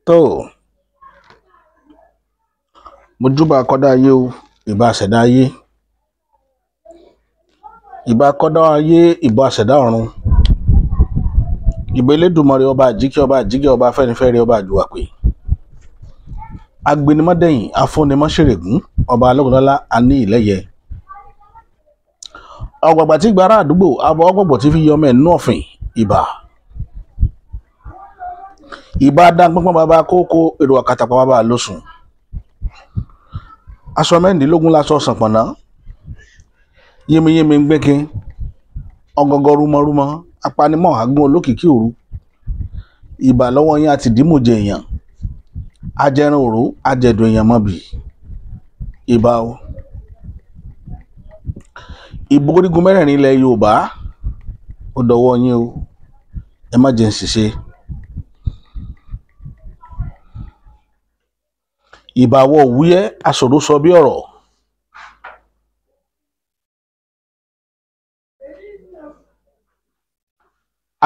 Tó mo júbà kọ́dá ayé o, ìbà ṣẹ̀dá ayé, ìbà kọ́dá ayé, ìbà ṣẹ̀dá ọ̀run, ìbà Elédùmarè ọba àjíkẹ́, ọba àjíkẹ́, ọba afẹ́nifẹ́re, ọba àjùwàpè, agbénimọ́dẹ̀yìn, afúnimọ́ṣẹ̀rẹ̀gún, ọba alógunlọ́lá aní ìlẹ́yẹ, ọ̀gbàgbà tí gbàrà àdúgbò, abọ́ ọgbọ̀gbọ̀ tí fi yọmọ ẹ̀ nú ọ̀fìn. Ìbà ìbà dáńpọ́npọ́n bàbá kókó èrò àkàtàpọ̀ bàbá lóṣùn, aṣọ mẹ́rìndínlógún láṣọ sànpọ̀nà, yémiyémi ń gbẹ́kin, ọgọgọ rúmọrúmọ, apanimọ̀ àgún olókìkí òru. Ìbà lọ́wọ́ yín àti dìímùjẹ èèyàn, ajẹran òró, ajẹ̀dùn èèyàn mọ́bì. Ìbà o. Ìbò orígun mẹ́rẹ̀ẹ̀rin ilẹ̀ Yorùbá, ó dọwọ́ yín o, ẹ má jẹ́ ń ṣiṣẹ́. Ìbà wọ òwúyẹ́, aṣòro sọ bí ọ̀rọ̀.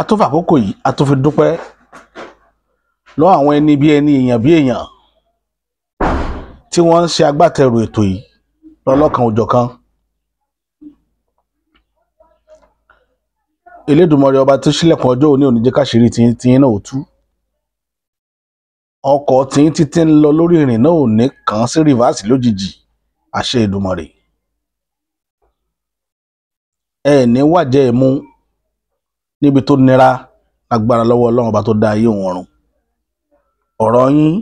Atúfàkókò yìí a tún fi dúpẹ́ lọ́wọ́ àwọn ẹni bí ẹni, èèyàn bí èèyàn tí wọ́n ń ṣe agbátẹrù ètò yìí lọ́lọ́kan òjọ̀kan. Elédùmarè ọba tó ṣílẹ̀kùn ọjọ́ òní ò ní jẹ́ káṣírí tiyín náà ó tú. Ọkọ̀ tiyín títí ń lọ lórí ìrìn náà ò ní kàn án sí rìvásì lójijì, àṣẹ Èdùmàrè. Ẹ ní wàjẹ́ ìmú níbi tó nira, agbára lọ́wọ́ Ọlọ́run ọba tó dá ayé òun ọ̀run. Ọ̀rọ̀ yín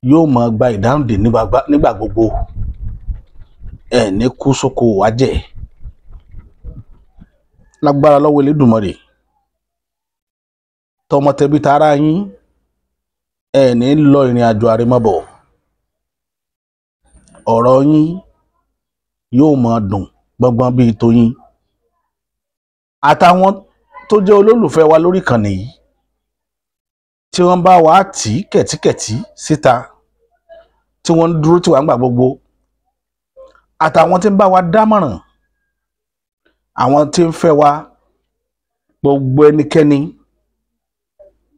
yóò máa gba ìdáhùndè nígbà gbogbo. Ẹ ní kú sóko wájẹ́ lágbára lọ́wọ́ Elédùmarè. Tọmọtẹbí tará yín, ẹ ní lọ ìrìn àjò àrèmabọ̀. Ọ̀rọ̀ yín yóò máa dùn gbọ́ngbọ́n bíi toyin. Àtàwọn tó jẹ́ olólùfẹ́ wa lórí ìkànnì yìí tí wọ́n bá wa tì í kẹ̀tíkẹ̀tí síta, tí wọ́n ń dúró tí wàá ń gbà gbogbo, àtàwọn tí ń bá wa dámọ̀ràn, àwọn tí ń fẹ́ wa, gbogbo ẹnikẹ́ni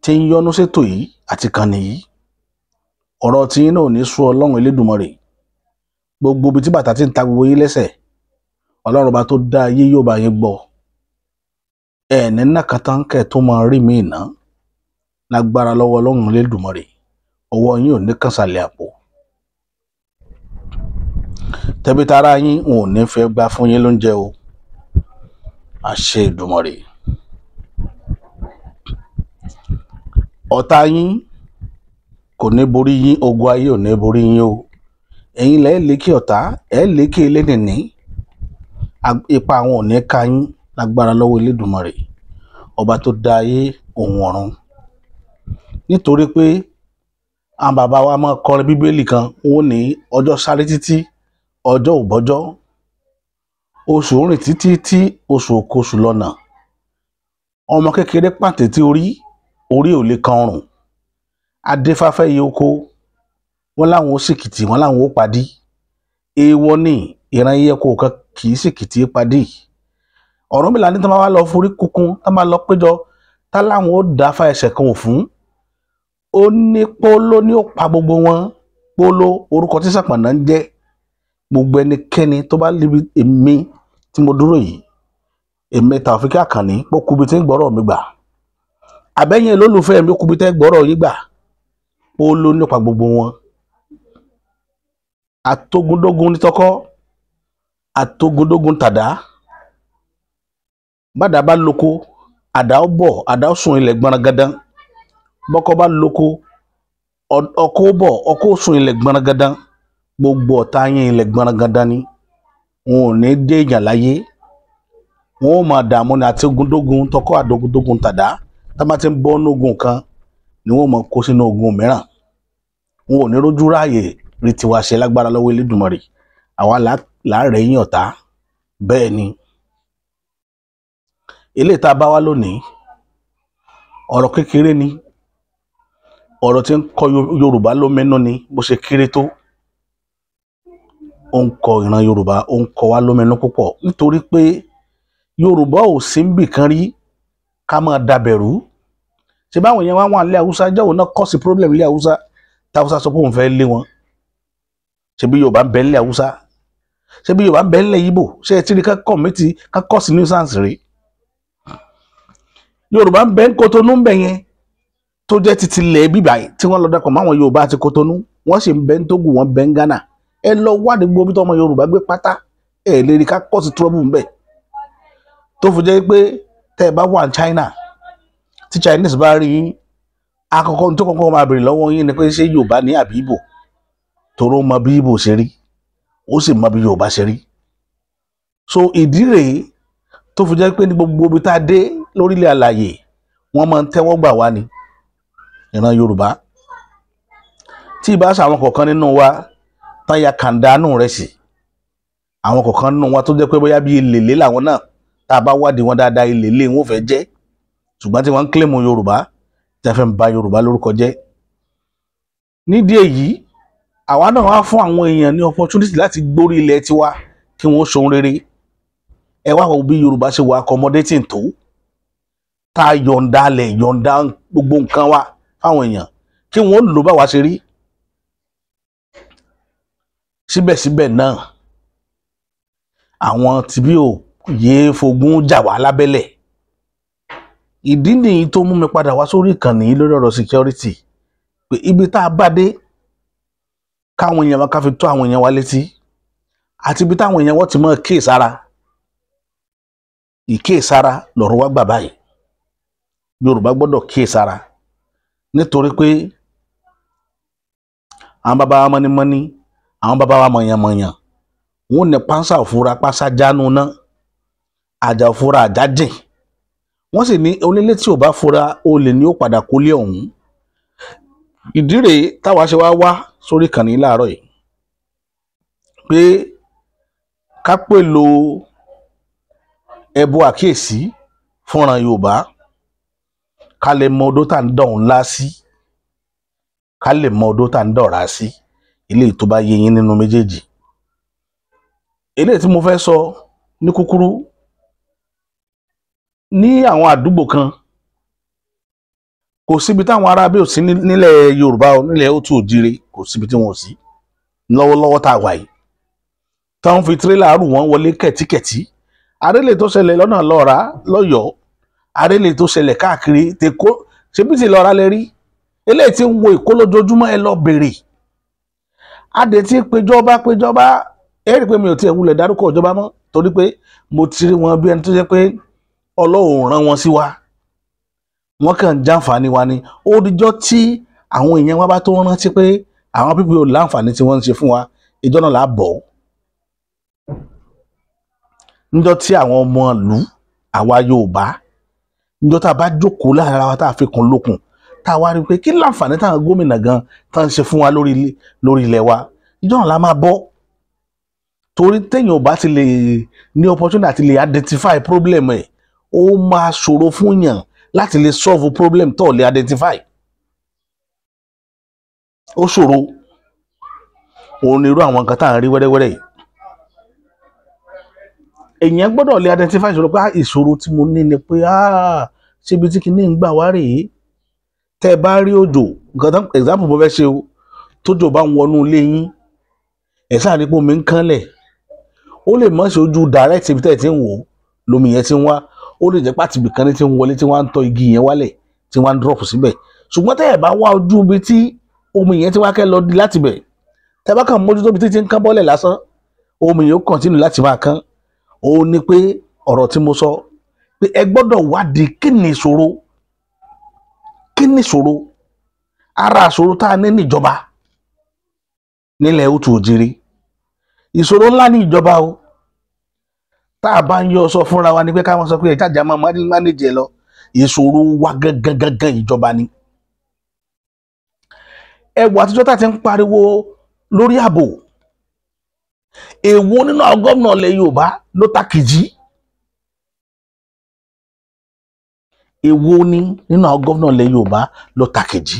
tí ń yọ́nú sétò yìí àti ìkànnì yìí, ọ̀rọ̀ tí yín náà ò ní sú Ọlọ́run Elédùmarè. Gbogbo ibi tí bàtà ti ń ta gbogbo yín lẹ́sẹ̀, Ọlọ́run ọba tó dá ayé yóò bá yín gbọ́. Ẹ ní nàkàtà ń kẹ́ tó máa rí mi ìná lágbára lọ́wọ́ Ọlọ́run Elédùmarè. Ọwọ́ yín ò ní kànsàlẹ̀ àpò. Tẹbí tará yín wọn ò ní fẹ́ gbà fún yín lóúnjẹ o, àṣẹ Èdùmàrè. Ọ̀tá yín kò ní borí yín, ogun ayé ò ní borí yín o. Ẹ̀yin lẹ́ lékè ọ̀tá, ẹ̀ lékè elénìní, ipa àwọn ò ní ká yín lágbára lọ́wọ́ Elédùmarè ọba tó dá ayé òun ọ̀run. Nítorí pé àwọn bàbá wa máa kọrin Bíbélì kan, wọ́n ní ọjọ́ sáré títí, ọjọ́ ò bọ́jọ́, oṣù rìn títí tí oṣù òkosù lọ́nà. Ọmọ kékeré pàǹtẹ̀ tí orí orí ò lè kan ọrùn. Adéfáfẹ́ yìí oko, wọ́n láwọn ó sìkìtì, wọ́n láwọn ó padì. Èèwọ̀ ni ìran ẹyẹ kò kan kì í sìkìtì padì. Ọ̀rúnmìlà ní tí wọ́n bá lọ forí kunkun, tí wọ́n bá lọ péjọ, tá láwọn ó dáfá ẹsẹ̀ kan òfún. Ó ní póló ní ó pa gbogbo wọn. Póló orúkọ tí Sàpànà ń jẹ́. Gbogbo ẹnikẹ́ni tó bá lébi èmi tí mo dúró yìí, èmi Taofiki Àkànní, ó kubi tí ń gbọ́rọ̀ mi gbà. Àbẹ́yìn olólùfẹ́ mi, ó kubi tẹ́ gbọ́rọ̀ yín gbà. Póló nípa gbogbo wọn. Àtogúndógún ní tọkọ́, àtogúndógún tàdá. Bàdà bá loko, àdá ó bọ̀, àdá ó sùn ilẹ̀ gbọ̀nrangandan. Bọ́kọ́ bá loko, ọkọ́ ó bọ̀, ọkọ́ ó sùn ilẹ̀ gbọ̀nrangandan. Gbogbo ọ̀tá yín ilẹ̀ gbọ̀nrangandan ni. Wọn ò ní dé èèyàn láyé. Wọn ò máa dààmú ní àti ogundógun tọkọ́, àdógundógun tàdá. Tá bá ti ń bọ́ nínú ogun kan ni wọ́n máa kó sínú ogun mìíràn. Wọn ò ní rójú ráàyè rí tiwa ṣe lágbára lọ́wọ́ Elédùmarè. Àwa láàrẹ̀ yín ọ̀tá. Bẹ́ẹ̀ ni. Eléyìí tá a bá wá lónìí, ọ̀rọ̀ kékeré ni, ọ̀rọ̀ tí ń kọ Yorùbá lóminú ni. Bó ṣe kéré tó, ó ń kọ ìran Yorùbá, ó ń kọ wá lóminú púpọ̀. Nítorí pé Yorùbá ò sí níbì kan rí ká máa dabẹ̀rú, Ṣe báwọn yẹn wá wà nílẹ̀ Haúsá jẹ́wọ́ náà kọ́ sí problem ilẹ̀ Haúsá táwùsá sọ pé òun fẹ́ lé wọn? Ṣe bí Yorùbá ń bẹ nílẹ̀ Haúsá, ṣe bí Yorùbá ń bẹ nílẹ̀ Ìgbò, ṣe é tíri ká kọ̀mítì ká kọ́ sí nuisance rí? Yorùbá ń bẹ ń Kotonu ń bẹ yẹn tó jẹ́ titi lẹ̀ bíbà tí wọ́n lọ dapọ̀ mọ́ àwọn Yorùbá àti Kotonu, wọ́n sì ń bẹ ń Togo, wọ́n bẹ ń Ghana. Ẹ lọ wádìí gbogbo bí tọmọ Yorùbá gbé pátá, ẹ lè rí ká kọ́ sí trouble ń bẹ. Tó fi jẹ́ pé tẹ́ ẹ bá wà ní China, tí Chinese bá rí yín, àkọ́kọ́ tó kọ́kọ́ máa béèrè lọ́wọ́ yín ni pé ṣé Yorùbá ní àbí Ìgbò? Toró mọ bí Ìgbò ṣe rí, ó sì mọ bí Yorùbá ṣe rí. So ìdí rèé tó fi jẹ́ pé ní gbogbo ibi tá a dé lórílẹ̀ àlàyé, wọ́n máa ń tẹ́wọ́ gbà wá ní ìran Yorùbá. Tí ìbá ṣe àwọn kọ̀ọ̀kan nínú wa tán ya kàńdánù rẹ̀ sí, àwọn kọ̀ọ̀kan nínú wa tó jẹ́ pé bóyá bí èlèlé làwọn náà, tá a bá wádìí wọn dáadáa èlèlé wọn ò fẹ́ jẹ́, ṣùgbọ́n tí wọ́n ń kílèmù Yorùbá, tí a fẹ́ ń ba Yorùbá lórúkọ jẹ́. Nídìí èyí, àwa náà wá fún àwọn èèyàn ní opportunity láti gbórí ilẹ̀ tiwa kí wọ́n ṣohun rere. Ẹ wá wo bí Yorùbá ṣe wà accommodating tó, tá a yọ̀ǹda lẹ̀, yọ̀ǹda gbogbo nǹkan wa fáwọn èèyàn kí wọ́n lò bá wa ṣe rí. Síbẹ̀síbẹ̀ náà, àwọn tìbí ò yéé fogún jà wá lábẹ́lẹ̀. Ìdí nìyí tó mú mi padà wá sórí ìkànnì yìí lórí ọ̀rọ̀ security, pé ibi tá a bá dé káwọn èèyàn wa ká fi tó àwọn èèyàn wa létí, àti ibi táwọn èèyàn wọ́n ti mọ̀ kíyèsára. Ìkíyèsára lọ̀rọ̀ wá gbà báyìí. Yorùbá gbọ́dọ̀ kíyèsára, nítorí pé àwọn bàbá wa mọ́nímọ́ní, àwọn bàbá wa mọ̀yànmọ̀yàn, wọn ò ní pánsá òfura pásá jánu ná, àjà òfura àjà jìn. Wọ́n sì ní onílé tí ò bá fura olè ní ó padà kólé ọ̀hún. Ìdí rèé táwa ṣe wá wá sórí ìkànnì láàárọ̀ yìí pé ká pèlò ẹbọ àkíyèsí fúnra Yorùbá, ká lè mọ odó tá à ń dọ̀hún ńlá sí, ká lè mọ odó tá à ń dọ̀rá sí, eléyìí tó bá yé yín nínú méjèèjì. Eléyìí tí mo fẹ́ sọ ní kúkúrú, ní àwọn àdúgbò kan, kò síbi táwọn ará bí ò sí nílẹ̀ Yorùbá o, nílẹ̀ Òtù Òjìrè, kò síbi tí wọn ò sí lọ́wọ́lọ́wọ́ tá a wà yìí, táwọn fi tirẹ́là rù wọ́n wọlé kẹ̀tíkẹ̀tí. Arélè tó ṣẹlẹ̀ lọ́nà lọ́ra lọ́yọ̀ọ́, arélè tó ṣẹlẹ̀ káàkiri tèkó, ṣebí ti lọ́ra lẹ rí eléyìí tí ń wo Èkó lójoojúmọ́, ẹ lọ bèrè. Adé tí péjọba péjọba, ẹ rí i pé mi ò tiẹ̀ wulẹ̀ dárúkọ ìjọba mọ́, torí pé mo ti rí wọn bí ẹni tó jẹ́ pé Ọlọ́run rán wọn sí wa, wọ́n kàn ń jàǹfààní wa ni. Ó dijọ́ tí àwọn èèyàn wa bá tó rántí pé àwọn pípé ò láǹfààní tí wọ́n ń ṣe fún wa, ìjọ náà là á bọ̀. Níjọ́ tí àwọn ọmọ ìlú àwa Yorùbá, níjọ́ tá a bá jókòó láàrin ara wa, tá a fi kún lókun, tá a wá rí i pé kí láǹfààní táwọn gómìnà gan tá ń ṣe fún wa lórí ilẹ̀ wa, ìjọ náà la máa bọ́. Torí téèyàn ò bá ti lè ní opportunity àti lè identify problem ẹ̀, ó máa ṣòro fún yàn láti lè solve problem tó lè identify. Ó ṣòro. Òun ni irú àwọn nǹkan tá à ń rí wẹ́rẹ́wẹ́rẹ́ yìí. Èèyàn gbọ́dọ̀ lè identify ìṣòro pé ìṣòro tí mo ní ni pé ṣébi tí kinní ń gbà wá rèé. Tẹ́ ẹ bá rí òjò, nǹkan tán example mo fẹ́ ṣe o, tójò bá ń wọnú ilé yín, ẹ̀ sáà ní pé omi ń kánlẹ̀. Ó lè mọ̀ sí ojú direct ibi tẹ́ ẹ ti ń wò ó lómi yẹn ti ń wá, ó lè jẹ́ pàtìbì kan ní ti ń wọlé tí wọ́n á ń tọ́ igi yẹn wálẹ̀ tí wọ́n á ń drop síbẹ̀. Ṣùgbọ́n tẹ́ ẹ bá wá ojú ibi tí omi yẹn ti wá kẹ́ lọ di láti bẹ̀, tẹ́ bá kàn mójútó ibi tí ti ń kán bọ́lẹ̀ lásán, omi yẹn ó continue láti máa kán. Ó ní pé ọ̀rọ̀ tí mo sọ pé ẹ gbọ́dọ̀ wádìí kí ni ìṣòro, kí ni ìṣòro, ara ìṣòro tá a ní níjọba nílẹ̀ Òtù Òjìrè. Ìṣòro ńlá ní ìjọba o. Tá a bá ń yọ sọ fúnra wa ni pé káwọn sọ pé ẹ̀jájà máa mánéjì ẹ lọ, ìṣòro wa gangan gangan ìjọba ni. Ẹ wo àtijọ́ tá a ti ń pariwo lórí ààbò, èwo nínú àwọn gómìnà ilẹ̀ Yorùbá ló ta kìjì? Èwo ni nínú àwọn gómìnà ilẹ̀ Yorùbá ló ta kìjì?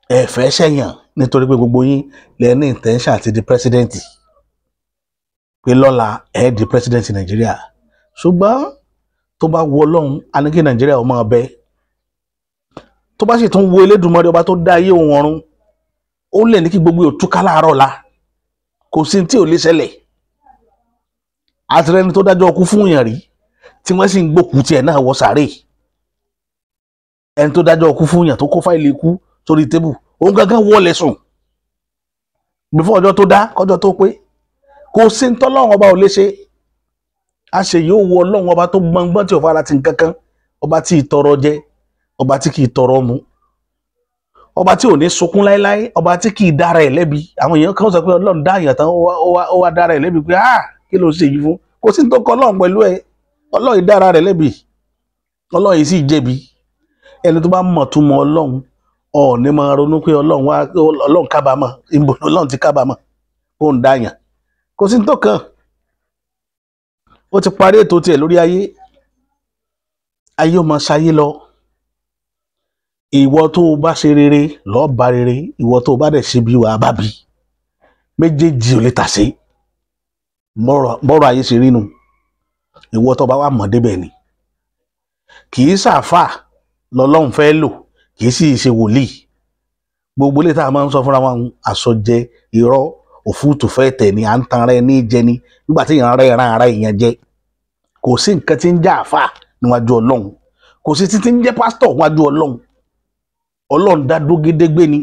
Ẹ fẹ́ ṣẹ̀yàn nítorí pé gbogbo yín lẹ ní intention àti di president, pé lọ́la ẹ di president Nàìjíríà. Ṣùgbọ́n tó bá wọ Ọlọ́run, a ní kí Nàìjíríà ó máa bẹ. Tó bá sì tún wo Elédùmarè ọba tó dá ayé òun ọ̀run, ó lè ní kí gbogbo òtúká láàárọ̀ la. Kò sí tí ò lè ṣẹlẹ̀. Àtìrẹ́ni tó dájọ́ ọkú fún yàn rí tí wọ́n sì ń gbókùú tiẹ̀ náà wọ sàárè. Ẹni tó dájọ́ ọkú fún yàn tó kó fáìlì ikú sórí tébù, òun gángan wọlé sùn bífọ́ ọjọ́ tó dá kọjọ́ tó pé. Kò sí tọ́lọ́run ọba ò lè ṣe. A ṣe yóò wo Ọlọ́run ọba tó gbọngbọ́n tí ò fara ti nǹkankan, ọba tí ì tọrọ jẹ, ọba tí kì í tọrọ mu, ọba tí ò ní sunkún láéláé, ọba tí kì í dára ẹ̀ lẹ́bi. Àwọn èèyàn kan sọ pé Ọlọ́run dá èèyàn tán, ó wá dára ẹ̀ lẹ́bi pé ah, kí ló ṣe yìí fún? Kò sí tó kọ Ọlọ́run pẹ̀lú ẹ. Ọlọ́run dára rẹ̀ lẹ́bi, Ọlọ́run sì jẹ̀bi. Ẹni tó bá mọ̀ tó mọ Ọlọ́run, ọ̀ ní máa ronú pé Ọlọ́run kábàámọ̀. Ìbò Ọlọ́run ti kábàámọ̀ ó ń dáyàn? Kò sí tó kàn. Ó ti parí ètò tiẹ̀ lórí ayé. Ayé ó máa ṣayé lọ. Ìwọ tó o bá ṣe rere lọ́ọ́ bá rere, ìwọ tó o bá dẹ̀ ṣe bí, wàá bá bí. Méjèèjì ò lè tà sí. Bọ́rọ̀ ayé ṣe rí nu. Ìwọ tó bá wà mọ̀ débẹ̀ ni. Kì í ṣàfà lọ́lọ́run fẹ́ lò, kì í sì ṣe wòlíì. Gbogbo ilé tá a máa ń sọ fúnra wọn, àsọjẹ irọ́ òfúùtù fẹ́ tẹ̀ ni, à ń tan ara ẹni jẹ ni, nígbà tí èèyàn rẹ̀ ran ara èèyàn jẹ. Kò sí nǹkan tí ń jẹ́ àfà níwájú Ọlọ́run, kò sí títí ń jẹ́ pásítọ̀ níwájú Ọlọ́run. Ọlọ́run dá dógédégbé ni.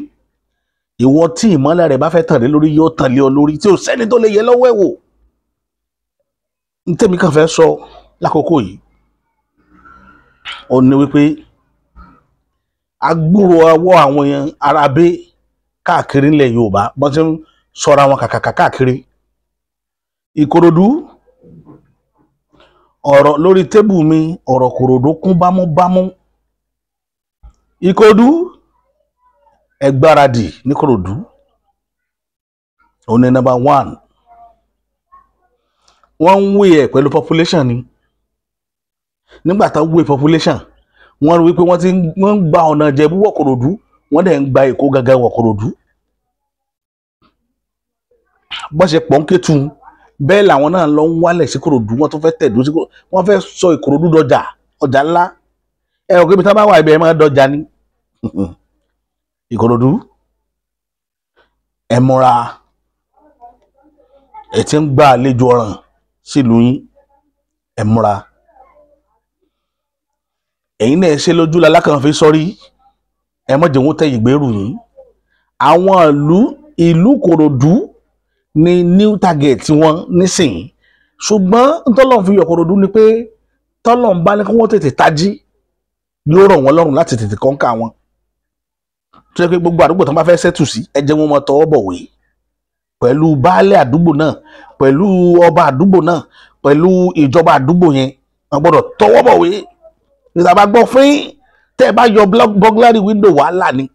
Ìwọ tí ìmọ́lẹ̀ rẹ̀ bá fẹ́ tàn lé lórí, yóò tàn lé ọ lórí, tí ò sẹ́ni tó lè yẹ lọ́wọ́ ẹ̀ wò. N tẹ́mi kàn fẹ́ sọ lákòókò yìí ó ní wípé agbúrò ọwọ́ àwọn aráabé káàkiri ńlẹ̀ Yorùbá, bọ́n ti ń sọra wọn kàkàkà káàkiri Ìkòròdú. Ọ̀rọ̀ lórí tébù mi, ọ̀rọ̀ Kòròdú kún bámúbámú. Ìkòròdú, ẹ gbáradì ní Kòròdú. Ó ní number one, wọ́n ń wé ẹ̀ pẹ̀lú population ni. Nígbà tá wé population, wọ́n rí wípé wọ́n ti wọ́n ń gba ọ̀nà Ìjẹ̀bú wọ̀ Kòròdú, wọ́n dẹ̀ ń gba Èkó gangan wọ̀ Kòròdú. Bọ́n ṣe pọ̀ ń Kétu, bẹ́ẹ̀ làwọn náà lọ ń wálẹ̀ sí Kòròdú. Wọ́n tún fẹ́ tẹ̀dó sí Kòròdú, wọ́n fẹ́ sọ Ìkòròdú dọjà, ọjà ńlá. Ẹ ò kébi tá bá wà, ibẹ̀ ẹ máa dọjà ní Ìkòròdú. Ẹ múra, ẹ ti ń gba àlejò ọ̀ràn sílùú yín, ẹ múra. Ẹ̀yin náà ṣe lójú lalákàn fi sọrí, ẹ mọ̀ jẹ́ wọ́n tẹ̀yìn gbèrú yín. Àwọn ìlú Kòròdú ní new target wọn nísìnyí. Ṣùgbọ́n tọ́lọ́n fi yọ Kòròdú ni pé tọ́lọ́n bá ní kí wọ́n tètè tají, yóò rọ̀ wọ́n lọ́rùn láti tètè conquer wọn. Tó yẹ pé gbogbo àdúgbò tó bá fẹ́ settle sí, ẹ jẹ́ wọn mọ tọwọ́ bọ̀wé pẹ̀lú baálé àdúgbò náà, pẹ̀lú ọba àdúgbò náà, pẹ̀lú ìjọba àdúgbò yẹn. Wọ́n gbọ́dọ̀ tọwọ́ bọ̀wé. Nígbà bá gbọ́ fín, tẹ́ ẹ bá yọ burglary window, wàhálà ni.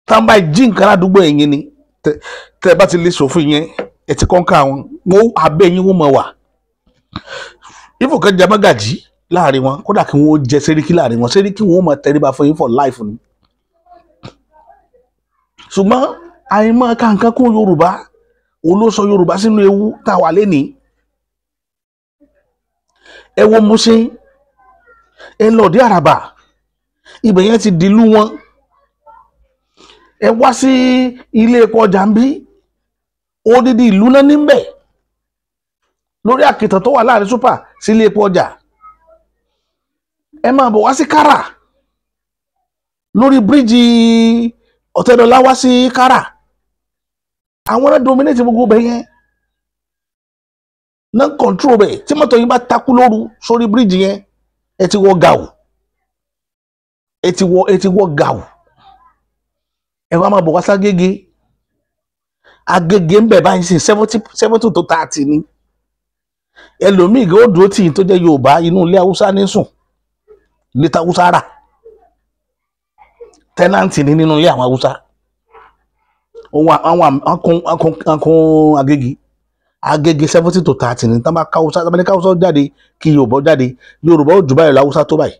Tá n bá jí nǹkan ládùúgbò ẹ̀yìn ni, tẹ́ ẹ bá ti lè ṣòfin yẹn, ẹ ti conquer wọn. Wọn abẹ́ yín, wọ́n mọ̀ wà ifo kan jẹ mọ́gàjí láàrin wọn, kódà kí wọ́n jẹ sẹ́ríkì láàrin wọn, sẹ́ríkì wọn mọ̀ tẹríba fún yín for life ni. Ṣùgbọ́n àìmọ̀ kàǹkan kún Yorùbá, òun ló sọ Yorùbá sínú ewu tá a wà lénìí. Ẹ wo Mùṣín, ẹ lọ dé Àràbà, ibẹ̀ yẹn ti dìlú wọn. Ẹ wá sí ilé epo ọjà ń bí, odidi ìlú náà níbẹ̀ lórí àkìtàn tó wà láàrin super sí ilé epo ọjà. Ẹ máa bọ̀ wá sí Kára, lórí bíríìjì Ọ̀tẹ́dọ́lá wá sí Kára, àwọn náà dominate gbogbo bẹ̀ yẹn náà, control bẹ̀. Tí mọ́tò yín bá takú lóru sórí bíríìjì yẹn, ẹ ti wọ gàù, ẹ ti wọ gàù. Ẹ wá máa bọ̀ wá ságége. Agége ń bẹ̀ báyìí sí 70 to 30 ni. Ẹlòmíì gan ó dúró tì í tó jẹ́ Yorùbá, inú ilé Haúsá ní sùn, ilé Haúsá rà, tenant ní nínú ilé àwọn Haúsá. Òun àwọn akún Agége. Agége 70 to 30 ní. Tán bá káwúsá, tán bá ní káwúsá jáde kí Yorùbá jáde, Yorùbá ó jù báyìí lọ, Haúsá tó báyìí.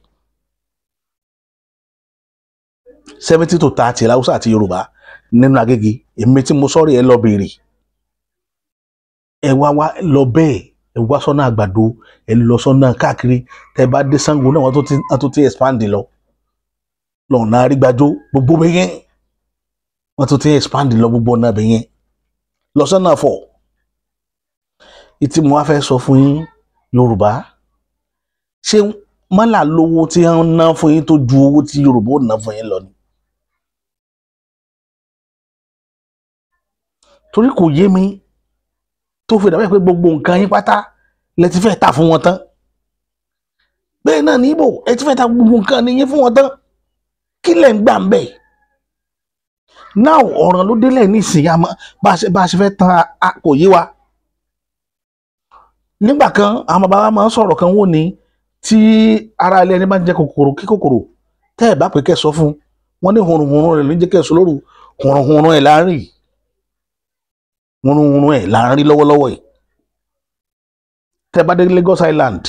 70 to 30 l'Haúsá àti Yorùbá nínú Agége. Èmi tí mo sọ̀rọ̀, ẹ lọ béèrè. Ẹ wá wá lọ bẹ́ẹ̀, ẹ wá sọ́nà Àgbàdo, ẹ lọ sọ́nà káàkiri. Tẹ bá dé Ṣàngó náà, wọ́n tó ti expand lọ. Lọ́nà Arígbájó gbogbo bẹ́ẹ̀ yẹn wọ́n tún ti expand lọ gbogbo ọ̀nà bẹ́ẹ̀ yẹn lọ sọ́nà fọ̀. Ìtí mo wá fẹ́ sọ fún yín Yorùbá, ṣé mọ́là lówó tí wọ́n ná fún yín tó ju owó tí Yorùbá ò ná fún yín lọ ni? Torí kò yé mi tó fi dàbí pé gbogbo nǹkan yín pátá lẹ ti fẹ́ tà fún wọn tán. Bẹ́ẹ̀ náà ní Ìgbò, ẹ ti fẹ́ ta gbogbo nǹkan ní yín fún wọn tán. Kí lẹ̀ ń gbà ń bẹ̀? Náà ọ̀ràn ló délẹ̀ nísìnyí, àmọ́ bá a ṣe fẹ́ tán kò yé wa. Nígbà kan àwọn bàbá wa máa ń sọ̀rọ̀ kan wò ní tí ara ilé ẹni bá ń jẹ kòkòrò kí kòkòrò tẹ́ ẹ̀ bá pè kẹ́ sọ fún wọn ní hùrùhùrù rẹ̀ ló ń jẹ́ kẹ́ sọ lóru, hùrùhùrù ẹ̀ láàárín, hùrùhùrù ẹ̀ láàárín lọ́wọ́lọ́wọ́ yìí. Tẹ́ bá dé Lagos Island,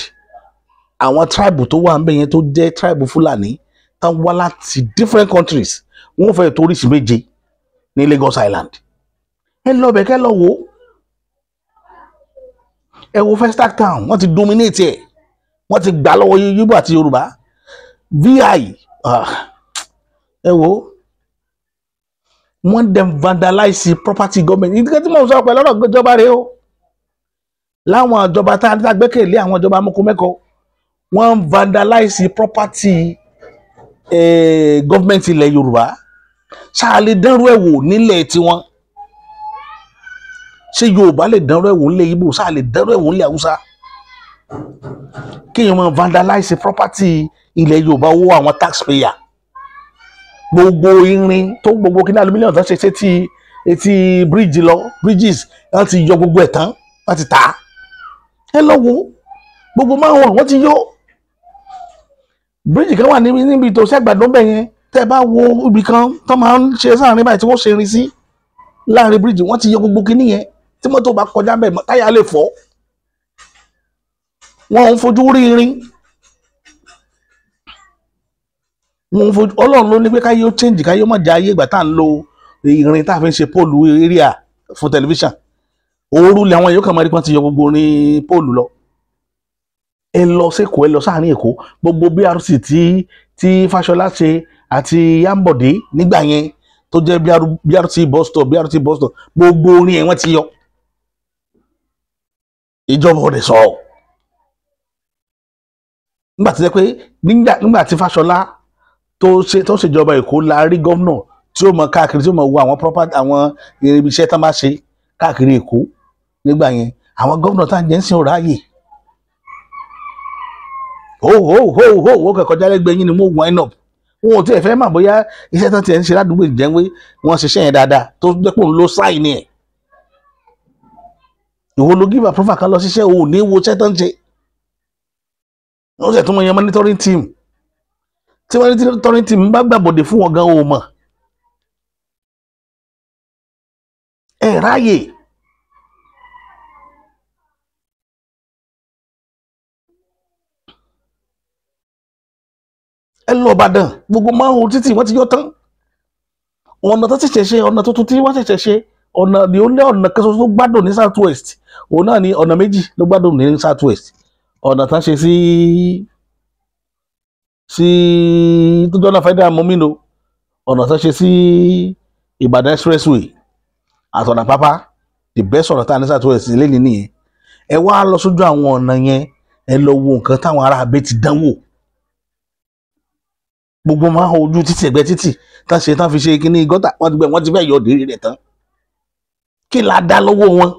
àwọn tribe tó wà ńbẹ̀ yẹn tó jẹ́ tribe Fúlàní tán wá láti different countries, wọ́n fẹ́ tó oríṣi méje ní Lagos Island. Ẹ lọ bẹ̀ kẹ́ lọ wò ó. Ẹ wo Festac Town, wọ́n ti dominate ẹ̀, wọ́n ti gbà lọ́wọ́ Yíbò àti Yorùbá. VI ẹ wo wọ́n dem vandalize property government. Ìdíkẹ́ tí mò ń sọ pẹ̀lú ọ̀rọ̀ ìjọba rẹ o, láwọn ìjọba tá a gbẹ́kẹ̀lé, àwọn ìjọba amúkúmẹ́kọ, wọ́n vandalize property government ilẹ̀ Yorùbá. Ṣáà lè dánrú ẹ̀ wò nílẹ̀ tiwọn? Ṣé Yorùbá lè dánrú ẹ̀ wò nílẹ̀ Ìgbò? Ṣáà lè dánrú ẹ̀ wò nílẹ̀ Haúsá? Kéèyàn máa vandalize property ilẹ̀ Yorùbá, owó àwọn taxpayer, gbogbo irin tó gbogbo kí ní aluminium tó ṣe sétí etí bíríìjì lọ, bridges wọ́n ti yọ gbogbo ẹ̀ tán, wọ́n ti tà á. Ẹ lọ wo gbogbo manhole wọ́n ti yọ. Bíríìjì kan wà níbi tó ṣàgbàdo bẹ̀ yẹn, tẹ́ bá wo ibì kan tó máa ń ṣe sáàrin báyìí tí wọ́n ṣe irin sí láàrin bíríìjì, wọ́n ti yọ gbogbo kíní yẹn. Tí mọ́tò bá kọjá bẹ̀ táyà lè fọ́. Wọ́n ń fojú rí irin, wọ́n ń fojú. Ọlọ́run ló ní pé káyé ó change, káyé ó má jẹ́ ayé ìgbà tá à ń lo irin tá a fi ń ṣe póòlù area fún tẹlifíṣàn. Òru lè àwọn èèyàn kan máa rí pọ́n ti yọ gbogbo orin póòlù lọ. Ẹ lọ sẹ́kọ̀ọ́, ẹ lọ sáàrin Èkó, gbogbo BRT tí Fáṣọlá ṣe àti Yámbọ̀dé nígbà yẹn tó jẹ́ BRT bus stop, BRT bus stop, gbogbo orin ẹ̀ wọ́n ti yọ. Ìjọba ọ̀dẹ̀ sọ̀rọ̀ nígbà tí jẹ́ pé nígbà tí Fáṣọlá tó ṣèjọba Èkó la rí gómìnà tí ó mọ káàkiri, tí ó mọ wo àwọn property, àwọn ibi iṣẹ́ tán bá ṣe káàkiri Èkó nígbà yẹn. Àwọn gómìnà tá à ń jẹ́ ń sin ọ̀rọ̀ ààyè ho ho ho ho wọ́n kàn kọjá lẹ́gbẹ̀ẹ́ yín ni mo wind up. Wọn ò tiẹ̀ fẹ́ mà bóyá iṣẹ́ tán tiẹ̀ ń ṣe ládùúgbò ìjẹ́wé wọ́n ṣiṣẹ́ yẹn dáadáa tó jẹ́ pé òun ló sáì ní ẹ̀. Ìwọ ló give approval kan lọ ṣiṣẹ́, òun ní wo iṣẹ́ tán ṣe. Wọ́n sì tún mọ yan monitoring team. Tí monitoring team bá gbàbọ̀dè fún wọn gan, o mọ̀ ẹ ráàyè. Ẹ lọ Ìbàdàn, gbogbo márùn títì wọ́n ti yọ tán. Ọ̀nà tó ṣẹ̀ṣẹ̀ ṣe, ọ̀nà tuntun tí wọ́n ṣẹ̀ṣẹ̀ ṣe, ọ̀nà ní ó lé ọ̀nà kan ṣoṣo tó gbádùn ní South West, òun náà ní ọ̀nà méjì ló gbádùn ní South West. Ọ̀nà tán ṣe sí tó jọ́nà federal mọ́mìnà, ọ̀nà tán ṣe sí Ìbàdàn expressway àtọ̀nà pápá, the best ọ̀nà tá a ní South West lẹ́ni nìyẹn. Ẹ wá lọ sójú àwọn ọ̀nà yẹn, ẹ lọ wo nǹkan táwọn ará abẹ́ ti dánwò. Gbogbo máa ń ojú títì, ẹ̀gbẹ́ títì tán ṣe tán fi ṣe kíní gọ́tà, wọ́n ti gbẹ, wọ́n ti fẹ́ yọ òdìrí rẹ̀ tán. Kí la dá lọ́wọ́ wọn?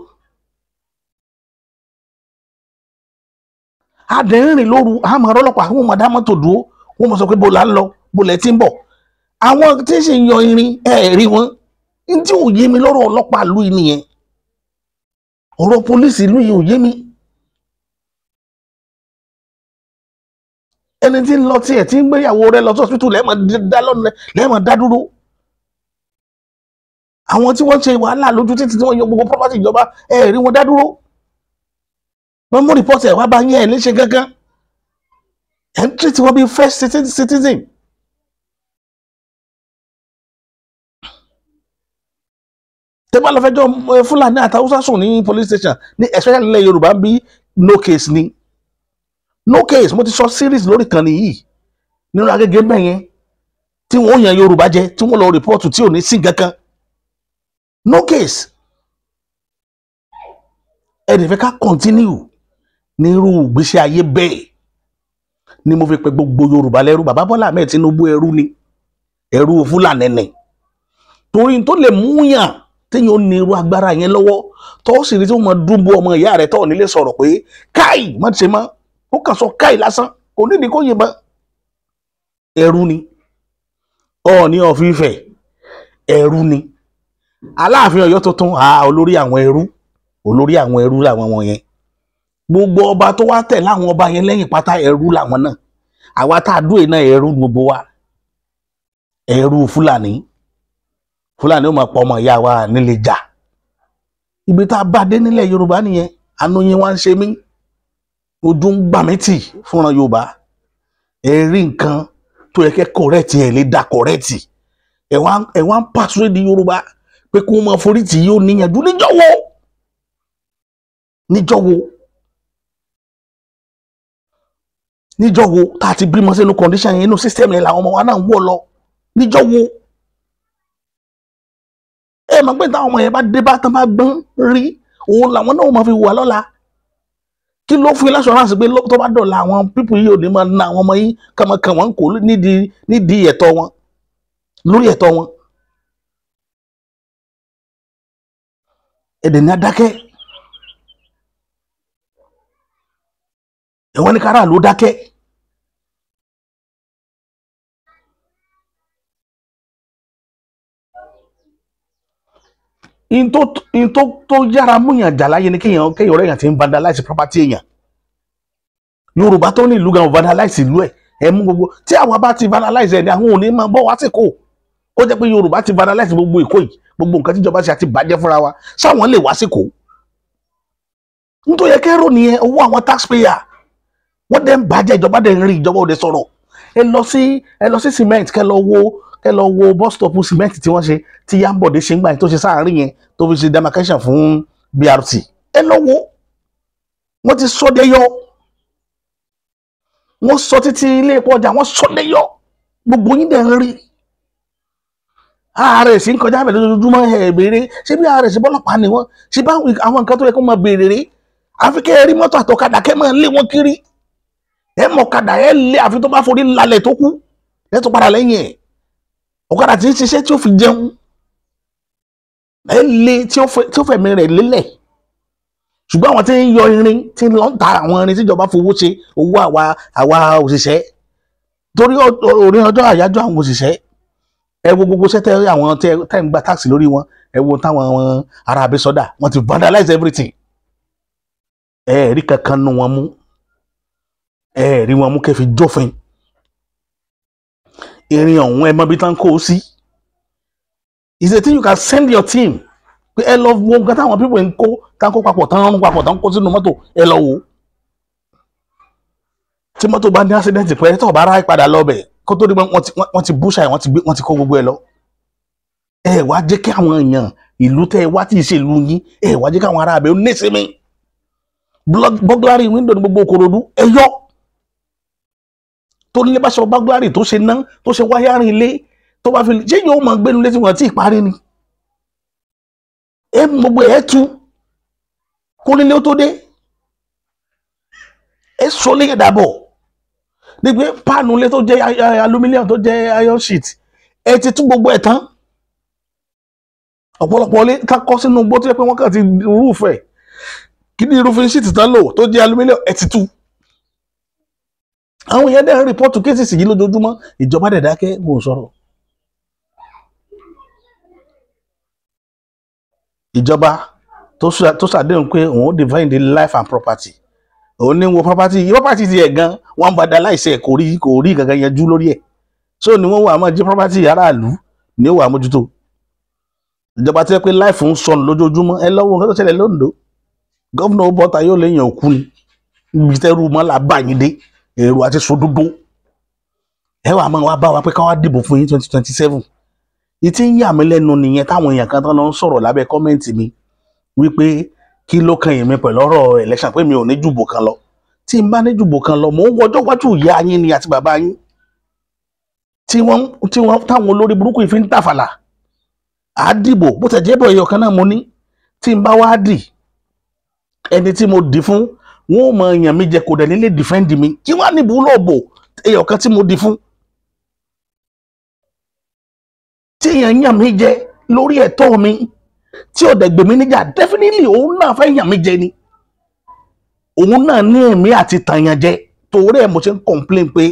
Adẹ̀rìnrìn lóru, àmọ́ ọlọ́pàá wọn máa dá mọ́tò dúró, wọ́n máa sọ pé bó la ń lọ, bó lẹ ti ń bọ̀. Àwọn tí ń ṣe yan irin ẹ̀ rí wọn. Ní tí ò yé mi lọ́rọ̀ ọlọ́pàá ìlú yìí nìyẹn. Ọ̀rọ̀ pólísì ìlú yìí ò yé mi. Ẹni tí ń lọ tiẹ̀ tí ń gbéyàwó rẹ̀ lọ sọ́sítù lẹ́ẹ̀mọ̀ dá lọ́nà, lẹ́ẹ̀mọ̀ dá dúró. Àwọn tí wọ́n ṣe wàhálà lójú títí tí wọ́n yọ gbogbo property ìjọba, ẹ̀ rí wọn dá dúró. Wọ́n mú rìpọ́tì ẹ̀ wá bá yín, ẹ̀ léṣe gángan. Ẹ̀ ń treat wọn bí first citizen. Tẹ́ bá lọ fẹjọ́ Fúlàní àtàwùsá sùn ní police station ní especially ilẹ̀ Yorùbá ń bí, no case ni. No case. Mo ti sọ series lórí kan nìyí nínú Agége mbẹ yẹn tí Tí wọ́n yan Yorùbá jẹ, tí wọ́n lọ report, tí ò ní sí nǹkan kan, no case. Ẹ dẹ̀ fẹ́ ká continue ní irú ìgbésí ayé bẹ́ẹ̀ ni mo fi pe gbogbo Yorùbá lẹ́rú. Bàbá Bọ́lá Ahmed Tinubu, ẹrú ni, ẹrú Fúlàní ni. Torí tó lè múyàn téèyàn ó ní irú agbára yẹn lọ́wọ́, tó sì rí tí wọ́n máa dúnbò ọmọ ìyá rẹ̀, tó nílé sọ̀rọ̀ pé káì má ṣe mọ́, ó kàn sọ káì lásán, kò nídìí kó yìnbọn. Ẹrú ni Ọọ̀ni of Ifẹ̀, ẹrú ni Aláàfin Ọ̀yọ́ tuntun, olórí àwọn ẹrú, olórí àwọn ẹrú làwọn wọ̀nyẹn. Gbogbo ọba tó wá tẹ̀ láwọn ọba yẹn lẹ́yìn pátá, ẹrú làwọn náà. Àwa tá a dúró náà, ẹrú gbogbo wa, ẹrú Fúlàní. Fúlàní ó máa pa ọmọ ìyá wa nílé jà. Ibi tá a bá dé nílẹ̀ Yorùbá nìyẹn. Àánú yín wá ń ṣe mí, ojú ń gbà mí tì fúnra Yorùbá. Ẹ rí nǹkan tó yẹ kẹ́ correct, ẹ lè da correct. Ẹ wá ń persuade Yorùbá pé kó máa forí tì yóò níyànjú. Níjọ́ wo? Níjọ́ wo? Níjọ́ wo tá a ti bímọ sínú condition yẹn, inú system yẹn làwọn ọmọ wa náà ń wọ̀ lọ? Níjọ́ wo? Ẹ mọ̀ pé táwọn ọmọ yẹn bá dé bá tán, bá gbọ́n rí òun làwọn náà máa fi wà lọ́la. Kí ló fún yín l'assurance pé tó bá dọ̀la, àwọn people yìí ò ní máa na àwọn ọmọ yín kànmọ́kàn wọn kò nídìí ẹ̀tọ́ wọn, lórí ẹ̀tọ́ wọn? Ẹ̀dẹ̀ ní adákẹ́. Ẹ̀wọ̀n ní kára ló dákẹ́. In tó yára múyàn jà láyé ni kéèyàn ọ̀rẹ́ èèyàn ti ń vandalize property èèyàn. Yorùbá tó ní ìlú gan vandalize ìlú ẹ̀. Ẹ mú gbogbo tí àwọn bá ti vandalize ẹ̀ ní, àwọn ò ní máa bọ́ wá sí kò. Ó jẹ́ pé Yorùbá ti vandalize gbogbo Èkó yìí, gbogbo nǹkan tíjọba ṣe àti bàjẹ́ fúnra wa, sáwọn lè wá sí kò. Nítorí yẹ kẹ́rò nìyẹn. Owó àwọn taxpayer wọ́n dẹ̀ ń bàjẹ́, ìjọba dẹ̀ ń rí, ìjọba ò dẹ̀ sọ̀rọ̀. Ẹ lọ sí cement, kẹ́ lọ wo bus stop cement tí wọ́n ṣe, tí Yambode ṣe ń gbà yẹn, tó ṣe sáàárín yẹn, tó fi ṣe demarcation fún BRT. Ẹ lọ wo, wọ́n ti sọ dé yọ, wọ́n sọ títí ilé epo ọjà, wọ́n sọ dé yọ. Gbogbo yín dẹ̀ ń rí. Ààrẹ sì ń kọjá bẹ̀rẹ̀ lójoojúmọ́. Ẹ̀ béèrè ṣé bí ààrẹ ṣe bọ́lọ́pàá ni wọ́n ṣe bá àwọn nǹkan tó yẹ kó máa béèrè rí. Àfi kẹ́ ẹ rí mọ́tò àtọ̀kadà, kẹ́ máa lé wọn kiri. Ẹ mọ̀ ọ̀kadà, ẹ lé, àfi tó bá forí lálẹ̀ tó kú, ẹ tó padà lẹ́yìn ẹ̀. Ọ̀kadà tí ń ṣiṣẹ́ tí ó fi jẹun, ẹ lé tí ó fẹ̀mí rẹ̀ lélẹ̀. Ṣùgbọ́n àwọn tí ń yọ irin, tí ń lọ ń ta àwọn irin tíjọba fowó ṣe, owó àwa òṣìṣẹ́, torí orí ọjọ́ àyájọ́ àwọn òṣìṣẹ́, ẹ wo gbogbo sẹ́tẹ̀ àwọn tẹ́ ń gba tax lórí wọn. Ẹ wo táwọn ará abẹ́sọ́dà, wọ́n ti vandalize everything. Ẹ rí kankan nu wọn mú, ẹ rí wọn mú kẹfì jófin. Irin ọ̀hún, ẹ mọ bí tán kó o sí. Is a thing you can send your team pé ẹ lọ wo nǹkan táwọn people ń kó, tán kó papọ̀, tán rún papọ̀, tán kó sínú mọ́tò. Ẹ lọ wò ó. Tí mọ́tò bá ní accident pẹ́, tó bá ráì padà lọ bẹ̀, kó tó di pé wọ́n ti búṣà ẹ̀, wọ́n ti gbé, wọ́n ti kó gbogbo ẹ lọ. Ẹ wá jẹ́ kí àwọn èèyàn ìlú tẹ́ ẹ wá tí ì ṣe ìlú yín, ẹ wá jẹ́ káwọn ará abẹ́ ó nísinmi. Burglary window ní gbogbo Ìkòròdú, ẹ yọ tó nílé bá ṣe burglary, tó ṣe ná, tó ṣe wiring ilé, tó bá fi ṣé yóò máa gbénu létí wọn tí ì parí ni. Ẹ gbogbo ẹ tú kó nílé ó tó dé, ẹ sọ lé dàbọ̀ nígbẹ́ páànù ilé tó jẹ́ aluminium, tó jẹ́ iron sheet, ẹ ti tú gbogbo ẹ̀ tán. Ọ̀pọ̀lọpọ̀ ilé ká kọ́ sínú igbó tó yẹ pé wọ́n kàn ti roof ẹ̀, kí ni roofing sheet tán lò tó jẹ́ aluminium, ẹ ti tú. Àwọn èèyàn dẹ̀ ń report cases yìí lójoojúmọ́, ìjọba dẹ̀ dákẹ́, wọn ò sọ̀rọ̀. Ìjọba tó ṣàdéhùn pé òun ó defend the life and property, òun ní wo property yìí, property ti ẹ̀ gan wọ́n vandalize ẹ̀, kò rí gangan yanjú lórí ẹ̀. So ni wọ́n wà máa jí property aráàlú ní ó wà mójútó. Ìjọba tó yẹ pé life ń sọnù lójoojúmọ́. Ẹ lọ́wọ́ nǹkan tó ṣẹlẹ̀ lóńdó, governor bọ́ta yóò léèyàn òkú ni. Ibi tẹ́rù mọ́ là bá yín dé, èrò àti sódódó. Ẹ wà máa wá bá wa pé ká wá dìbò fún yín 2027. Ìtí ń yà mí lẹ́nu nìyẹn, táwọn èèyàn kan tó lọ ń sọ̀rọ̀ lábẹ́ comment mi wípé kí ló kan èmi pẹ̀lú ọ̀rọ̀ election, pé mi ò ní jùbò kan lọ. Tí n bá ní jùbò kan lọ, mò ń wọjọ́ wájú ìyá yín ni àti bàbá yín. Tí wọ́n táwọn olórí burúkú yìí fi ń tàfàlà. À á dìbò, bó tẹ̀ jẹ́ bọ̀ ẹyọ kan náà mo ní, tí n bá wá dì, ẹni tí mo dì fún wọn ò mọ èèyàn mi jẹ, kò dẹ̀ nílé defend mi. Kí wọ́n á níbo lọ́ọ̀bò ẹyọ kan tí mo dì fún, tí èèyàn yàn mí jẹ lórí ẹ̀tọ́ mi, tí ò dẹ̀ gbè mí níjà, definitely òun náà fẹ́ yàn mí jẹ ni. Òun náà ní ẹ̀mí àti tàyàn jẹ. Torí ẹ̀ mo ṣe ń complain pé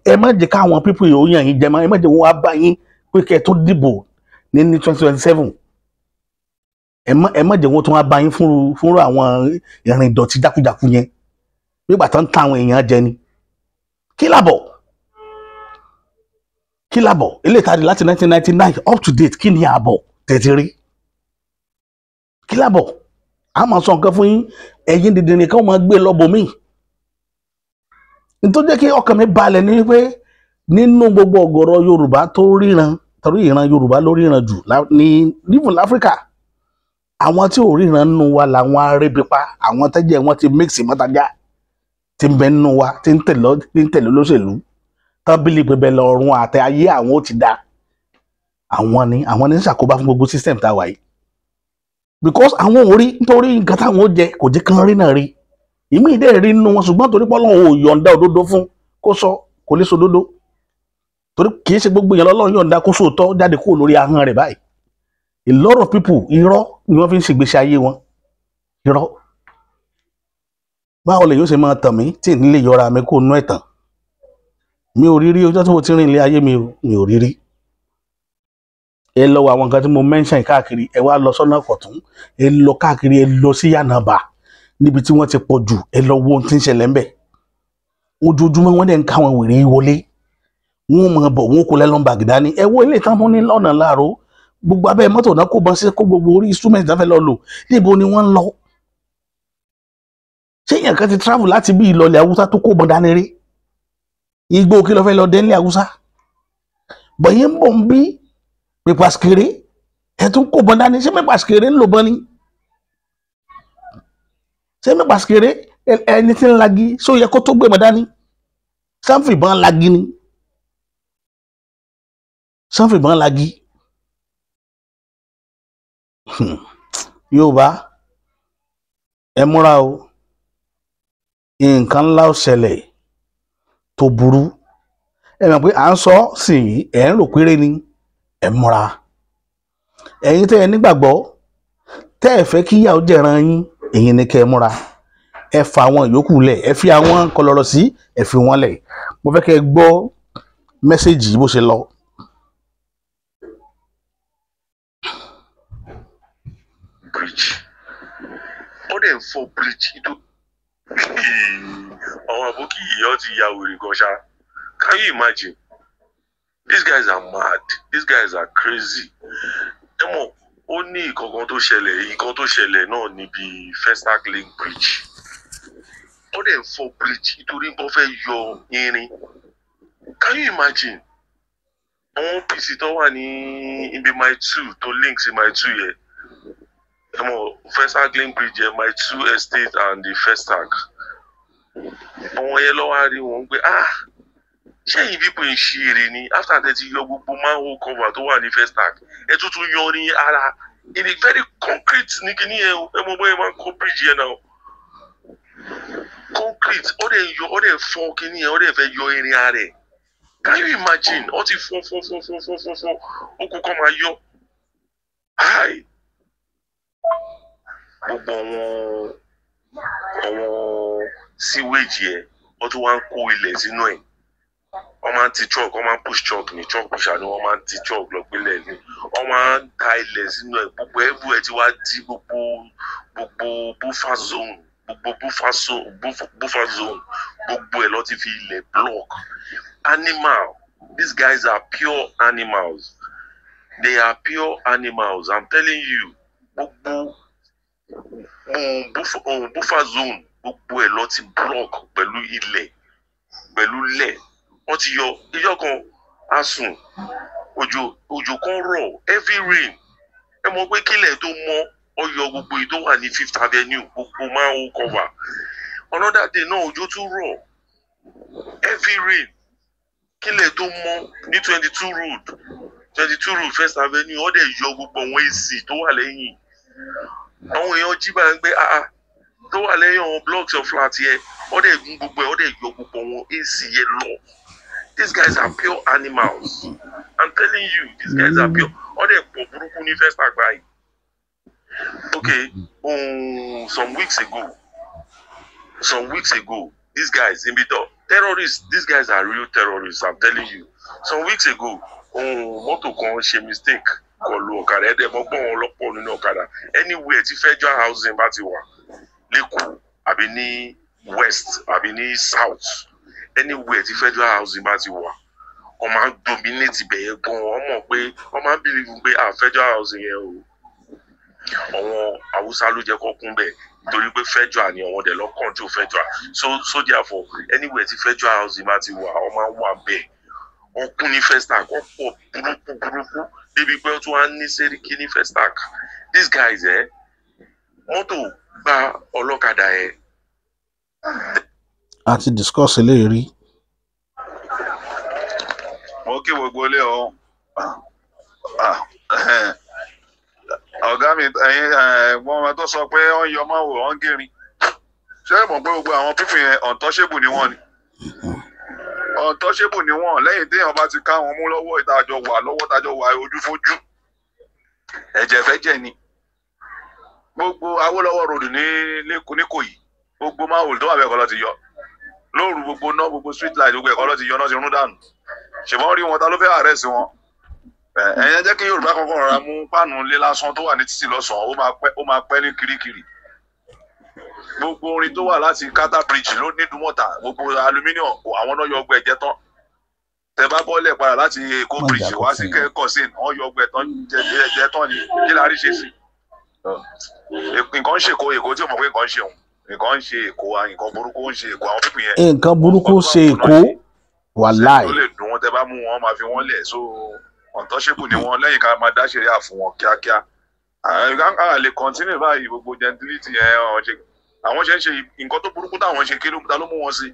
ẹ má jẹ́ káwọn people yìí ó yàn yín jẹ mọ́, ẹ má jẹ́ wọn wá bá yín pé kẹ́ ẹ tó dìbò ní 2027. Ẹ má jẹ́ wọn tó wá bá yín fúnru àwọn ìrìn ìdọ̀tí jákujàku yẹn nígbà tó ń ta àwọn èèyàn jẹ ni. Kí làbọ̀? Kí làbọ̀? Eléyìí tá a di láti 1999 up to date, kí ni àbọ̀ tẹ̀tí rí? Kí làbọ̀? A máa sọ nǹkan fún yín, ẹ̀yin dìde nìkan máa gbé lọ́bọ̀ míì. Nítorí jẹ́ kí ọkàn mi balẹ̀ ní wípé nínú gbogbo ọ̀gọ̀rọ̀ Yorùbá tó ríran, torí ìran Yorùbá ló ríran jù ní even láfíríkà, àwọn tí ò ríran nínú wa làwọn arébípa, àwọn tẹ́jẹ̀ wọn ti mix mọ́tajà tí ń bẹ nínú wa, tí ń tẹ̀lé olóṣèlú tábìlì pé bẹ́ẹ̀ lọ́rùn àtẹ ayé àwọn ò ti da. Àwọn ni ń ṣàkóbá fún gbogbo system tá a wà yìí, because àwọn ò rí, nítorí nǹkan táwọn ó jẹ kò jẹ́ kán rí náà rí. Ìmí ìdẹ́ rí nínú wọn, ṣùgbọ́n torí pọ́lọ́run ò yọ̀ǹda òdodo fún kó sọ, kò lè sọ òdodo, torí kì í ṣe gbogbo èèyàn lọ́lọ́run yọ̀ǹda kó sòótọ́ jáde kúrò lórí ahọ́n rẹ̀ báyìí. A lot of people, irọ́ ni wọ́n fi ń ṣègbésí ayé wọn. Irọ́. Báwo lè yóò ṣe máa tàn mí tí ní lè yọra mi kó nú ẹ̀tàn? Mi ò rí rí ọjọ́ tí mo ti rìn ilé ayé mi, mi ò rí rí. Ẹ lọ wo àwọn nǹkan tí mo mention káàkiri, ẹ wá lọ sọ́nà Kọ̀tún, ẹ lọ káàkiri, ẹ lọ sí Yànàbà níbi tí wọ́n ti pọ̀ jù, ẹ lọ wo ohun tí ń ṣẹlẹ̀ ńbẹ̀. Ojoojúmọ́ wọ́n dẹ̀ ń káwọn wèrè wọlé, wọ́n mọ̀ bọ̀, wọ́n kó lẹ́lọ́n bàgì dání. Ẹ wo ilé ìtàn fún ní lọ́nà láàró, gbogbo abẹ́ mọ́tò náà kó bọ́n sí, kó gbogbo orí instrument náà fẹ́ lọ lò. Níbo ni wọ́n ń lọ? Ṣé èèyàn kan ti travel láti bí ìlọlẹ̀ Haúsá tó kó bọ́n dání rí? Igbó kí ló fẹ́ lọ dé nílẹ̀ Haúsá? Bọ̀yìn ń bọ̀ ń bí pípasikiri, ẹ tún kó bọ́n dání. Ṣé pípasikiri ń lò bọ́n ni? Ṣé pípasikiri ẹni tí ń lagi ṣó yẹ kó tó gbé bọ́n dání? Sáfìbọn lagi ni, sáfìbọn lagi. Yorùbá ẹ múra o, nǹkan ńlá ó ṣẹlẹ̀ tó burú. Ẹ mọ̀ pé à ń sọ sí yìí, ẹ̀ ń rò péré ni. Ẹ múra, ẹ̀yin tẹ́ ẹ nígbàgbọ́, tẹ́ ẹ fẹ́ kí ìyà ó jẹ̀ran yín, ẹ̀yin ni kẹ́ ẹ múra. Ẹ fa àwọn ìyókù lẹ̀, ẹ fi àwọn kọlọ̀rọ̀ sí, ẹ fi wọ́n lẹ̀. Mo fẹ́ kẹ́ ẹ gbọ́ message bó ṣe lọ. Bridge ó dẹ̀ ń fọ́ bridge tó àwọn àbókí yìí ó ti ya wèrè gan ṣá. Can you imagine? These guys are mad. These guys are crazy. Ẹ mọ̀, ó ní ìkankan tó ṣẹlẹ̀, ìkan tó ṣẹlẹ̀ náà níbi Festac Link Bridge. Ó dẹ̀ ń fọ́ bridge nítorí wọ́n fẹ́ yọ irin. Can you imagine? Àwọn OPC tó wà ní ibi mile 2 tó link sí mile 2 yẹn. Ẹ mọ̀, Festac Link Bridge yẹn, mile 2 estate and the Festac. Àwọn yẹn lọ́wọ́ á rí wọn pé ah, ṣé yìí people ń ṣe eré ni? After that ti yọ gbogbo manhole cover tó wà ní Festac, ẹ tuntun yọ ní ara in a very concrete ní kíní yẹn o. Ẹ mọ̀ bóyá máa ń kọ́ bridge yẹn náà, concrete. Ó dẹ̀ yọ, ó dẹ̀ fọ́ kíní yẹn, ó dẹ̀ fẹ́ yọ irin ara ẹ̀. Can you imagine? Ó ti fọ́ fọ́ fọ́ fọ́ fọ́ fọ́ fọ́, ó kú kọ́ máa yọ. Hi, gbogbo àwọn sewage yẹn, wọ́n tún wá ń kó ilẹ̀ sínú ẹ̀. Wọ́n máa ń ti truck, wọ́n máa ń push truck ní truck pusher ni wọ́n máa ń ti truck lọ gbélé ní. Wọ́n máa ń ta ilẹ̀ sínú ẹ̀. Gbogbo everywhere ti wá di gbogbo buffer zone, gbogbo buffer zone, gbogbo ẹ̀ lọ ti fi ilẹ̀ block. Animal, these guys are pure animals. They are pure animals. I'm telling you, gbogbo buffer zone, gbogbo ẹ̀ lọ ti block pẹ̀lú ilẹ̀, pẹ̀lú lẹ̀. Wọ́n ti yọ ijọ́ kan asùn, òjò kan rọ̀, heavy rain. Ẹ mọ̀ pé kílẹ̀ tó mọ́, ó yọ gbogbo èyí tó wà ní Fifth Avenue, gbogbo manhole cover. Another day náà òjò tún rọ̀, heavy rain. Kílẹ̀ tó mọ́ ní 22 road, 22 road, First Avenue, wọ́n dẹ̀ yọ gbogbo àwọn AC tó wà lẹ́yìn. Àwọn èèyàn jí bá ń gbé ah tó wà lẹ́yìn àwọn blocks of flat yẹn, wọ́n dẹ̀ gún gbogbo ẹ̀, wọ́n dẹ̀ yọ gbogbo àwọn AC yẹn lọ. These guys are pure animals. I'm telling you, these guys are pure. Wọ́n dẹ̀ pọ̀ burúkú ní Festac báyìí. Okay, some weeks ago, these guys in Bito, terrorists, these guys are real terrorists, I'm telling you. Some weeks ago, mọ́tò kan ṣe mistake kọlu ọ̀kadà, ẹ̀dẹ̀ mọ́gbọ́n wọn lọ́pọ̀ nínú ọ̀kadà. Anywhere tí federal housing bá ti wà l'Ékòó, àbí ní west, àbí ní south, anywhere tí federal housing bá ti wà, wọ́n máa ń dominate ibẹ̀ yẹn gan. Wọ́n mọ̀ pé wọ́n máa ń believe pé ah, federal housing yẹn o, àwọn Haúsá ló jẹ́ kó kún bẹ́ẹ̀, nítorí pé federal ni àwọn dẹ̀ lọ control federal. So therefore, anywhere tí federal housing bá ti wà, wọ́n máa ń wà bẹ́ẹ̀. Wọ́n kún ní Festac, wọ́n pọ̀ burúkú burúkú débi pé wọ́n tún wá ní sẹ́ríkì ní Festac. These guys, mọ́tò gba ọlọ́kadà ẹ̀. A ti discuss eléyìí rí. Mo kí gbogbo ilé o. Ah, ọ̀gá mi, ẹ̀yin ẹ̀gbọ́n wọn tó sọ pé wọ́n yọ máwò, wọ́n gẹ̀rin, ṣé ẹ mọ̀ pé gbogbo àwọn people yẹn, untouchable ni wọ́n ni, untouchable ni wọ́n. Lẹ́yìn téèyàn bá ti ká wọn mú lọ́wọ́ ìtajọ wà lọ́wọ́ ìtajọ wà ojúfojú, ẹ̀jẹ̀ fẹ́ jẹ̀ ni. Gbogbo Awólọ́wọ̀ Road ní lẹ́kọ̀ọ́ ní Ìkòyí, gbogbo manhole tó wà bẹ́ẹ̀ kọ́ ló ti yọ lóru, gbogbo ná, gbogbo street light, gbogbo ẹ̀kọ́ ló ti yọ náà, ti rún dànù. Ṣùgbọ́n rí wọn, ta ló fẹ́ arrest wọn? Ẹ̀yẹn jẹ́ kí Yorùbá kankan rọra mú páànù lé lásán tó wà ní títì lọ́sàn-án, ó máa pẹ́, ó máa pẹ́ ní kirikiri. Gbogbo orin tó wà láti Carter Bridge ló ní Ìdúmọ̀tà, gbogbo aluminium, àwọn náà yọ ọgbẹ́ ẹ̀jẹ̀ tán. Tẹ bá bọ́lẹ̀ padà láti Èkó Má Bridge jà wá sí kó kẹ́kọ̀ọ́ sí, wọ́n yọ ọgbẹ́ tán jẹ tán ni. Kí la rí ṣe sí? Nǹkan ń ṣe Èkó, Èkó tí ò mọ̀ pé nǹkan ń ṣe òun, nǹkan ń ṣe Èkó, nǹkan burúkú ń ṣe Èkó, àwọn people yẹn. Nǹkan burúkú ṣe Èkó, wàláì. Tó lè dùn wọn, tẹ bá mú wọn, máa fi wọn lẹ̀. So untouchable ni wọn, lẹ́yìn ká máa dá ṣẹ̀ríà fún wọn kíákíá. À lè continue báyìí. Gbogbo gentility yẹn, ọ̀hún ṣe àwọn ṣe ń ṣe nǹkan tó burúkú táwọn ṣe, kí ló ta ló mú wọn sí?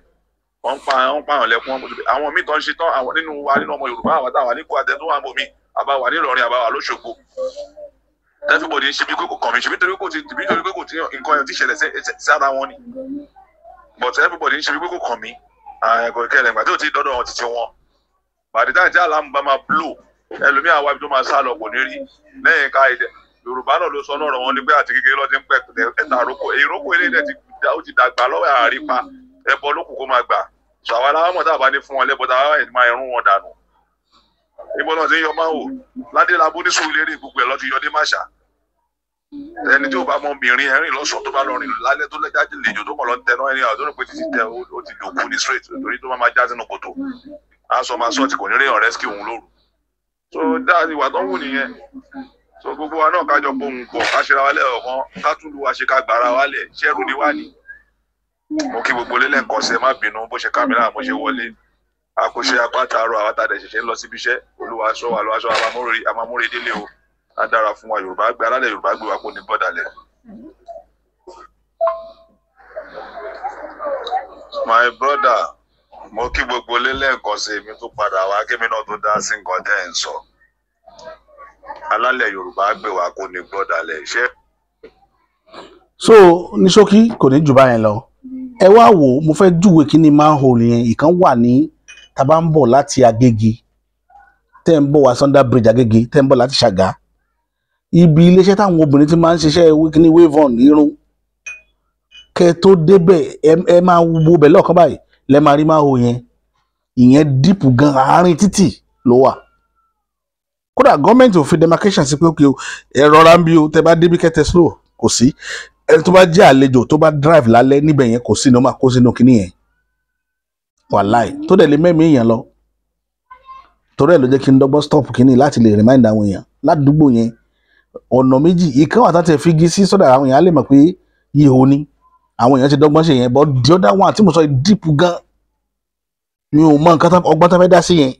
Wọ́n pa àwọn lẹ́kún wọn. Àwọn míì tó ń ṣe tán, àwọn nínú wa, nínú ọmọ Yorùbá, àwọn táwa ní kó àtẹ tó wà bòmí, àbá wà ní Ìlọrin, àbá wà lóṣogbo, everybody ń ṣe bí pé kò kàn mí, ṣe bí torí kò ti bí torí pé kò tí nǹkan yẹn ti ṣẹlẹ̀ sára wọn ni, but everybody ń ṣe bí pé kò kàn mí. Kò kẹlẹ̀ ìgbà tí ò ti dọ́dọ̀ wọn ti wọn bàdí táyà tí alarm bá máa blow, ẹlòmíì àwa ibi tó máa sá lọ kò ní rí. Lẹ́yìn ká èdè Yorùbá náà ló sọ náà rọ̀ wọ́n ní pé àti kékeré lọ́ọ́ ti ń pẹ̀ ẹ̀ta àrókò ìrókò eléyìí dẹ̀ ti ó ti dàgbà lọ́wọ́ àrípa ẹbọ ló kù kó máa gbà. Sọ àwa aláwọ̀ mọ̀ tá a bá ní fún wọn lẹ́bọ̀, tá a bá máa rún wọn dànù. Ibo náà ti ń yọ máa wò ládélábó ní sùúrù gbogbo ẹ̀ lọ́ ti yọ dé máṣà. Ẹni tí ò bá mọ mìíràn ẹ̀rìn lọ́sàn, tó bá lọ rìn lálẹ́, tó lẹ́jà lejò tó kàn lọ tẹná ẹni àwọn tó rò pé títí tẹ, ó ti dòkú ní straight, torí tó máa máa já sínú kòtò, aṣọ máa sọ tí kò ní rí ọ̀rẹ́ rescue òun lóru. So dáa ìwà tó ń wù nìyẹn. So gbogbo wa náà kájọ pohùn pọ̀, ká ṣera wa lẹ́ọ̀kan, ká tún lu wa ṣe, ká gbára wa lẹ̀, ṣẹ́rù ni wá ní. Mo kí gbogbo lélẹ̀ nǹkan ṣe, má bínú bó ṣe ká mi láà mo ṣe wọlé. Àkóṣe apá tààrọ̀, àwọn tàdé ṣẹ̀ṣẹ̀ ń lọ síbi iṣẹ́. Olúwa ṣọ́ wa, lọ́wọ́ aṣọ àmàmúre délé o. Á dára fún wa. Yorùbá gbé, alálẹ̀ Yorùbá gbé wa, kó ní bọ́dàlẹ̀. My brother, mo kí gbogbo lélẹ̀ nǹkan ṣe, èmi tó padà wá kémi náà tó dá sí nǹkan tẹ́ ẹ̀ ń sọ. Alálẹ̀ Yorùbá gbé wa, kó ní bọ́dàlẹ̀ ṣé. So ní ṣókí, kò ní jù báyẹn lọ. Ẹ wá wò ó, mo fẹ́ júwe kíní manhole yẹn. Ìkan wà ní tá bá ń bọ̀ láti Agége, tẹ́ ń bọ̀ wá Sunday Bridge Agége, tẹ́ ń bọ̀ láti Ṣàgá, ibi iléeṣẹ́ táwọn obìnrin ti máa ń ṣiṣẹ́ kíní weave on irun, kẹ́ tó débẹ̀, ẹ máa wo bẹ̀ lọ́ọ̀kan báyìí, lẹ́ máa rí manhole yẹn. Ìyẹn deep gan, àárín títì ló wà. Kódà gọ́ọ̀mẹ̀ntì ò fi demarcation sí pé okay o, ẹ rọra ń bí o, tẹ́ bá débi kẹ́tẹ́ slow, kò sí. Ẹni tó bá jẹ́ àlejò tó bá drive lálẹ́ níbẹ̀ yẹn, kò sí ní ó máa kó sínú kinní yẹn, wàláì, tó dẹ̀ lè mẹ́mí èèyàn lọ. Torí ẹ̀ ló jẹ́ kí n dọ́gbọ́n stop kinní láti lè remind àwọn èèyàn ládùúgbò yẹn. Ọ̀nà méjì, ìkan wà tá fi igi sí sọ́dà, àwọn èèyàn á lè mọ̀ pé ihò ni. Àwọn èèyàn ti dọ́gbọ́n ṣe yẹn, but the other one tí mo sọ yìí deep gan. Mi ò mọ nǹkan ọgbọ́n tó fẹ́ dá sí yẹn.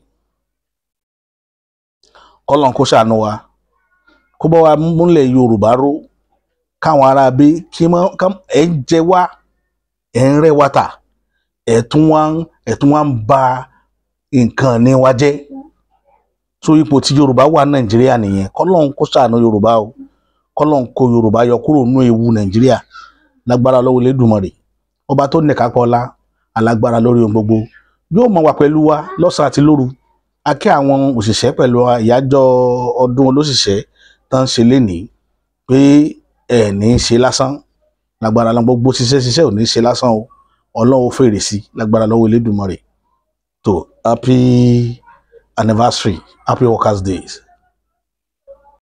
Kọ́lọ́n kó ṣàánú wa, kó bá wa múlẹ̀ Yorùbá ró, káwọn ará bí kí ẹ ń jẹ wá, ẹ ń rẹ́ wa tà, ẹ tún wá ń ba nǹkan ní wa jẹ́. So ipò tí Yorùbá wà Nàìjíríà nìyẹn. Kọ́lọ́n kó ṣàánú Yorùbá o, kọ́lọ́n kó Yorùbá yọ kúrò nínú ewu Nàìjíríà lágbára lọ́wọ́ Elédùmarè, ọba tó nìkápọ̀ ọlá, alágbára lórí ohun gbogbo, yóò máa wà pẹ̀lú wa lọ́sàn-án àti lóru. A kí àwọn òṣìṣẹ́ pẹ̀lú àyájọ́ ọdún olóṣìṣẹ́ tó ń ṣe lénìí pé ẹ̀ ní í ṣe lásán lágbára lọ́wọ́ gbogbo ṣiṣẹ́ ṣiṣẹ́ ò ní í ṣe lásán o. Ọlọ́run ó fèrè sí lágbára lọ́wọ́ Elédùmarè. Tó happy anniversary, happy workers days.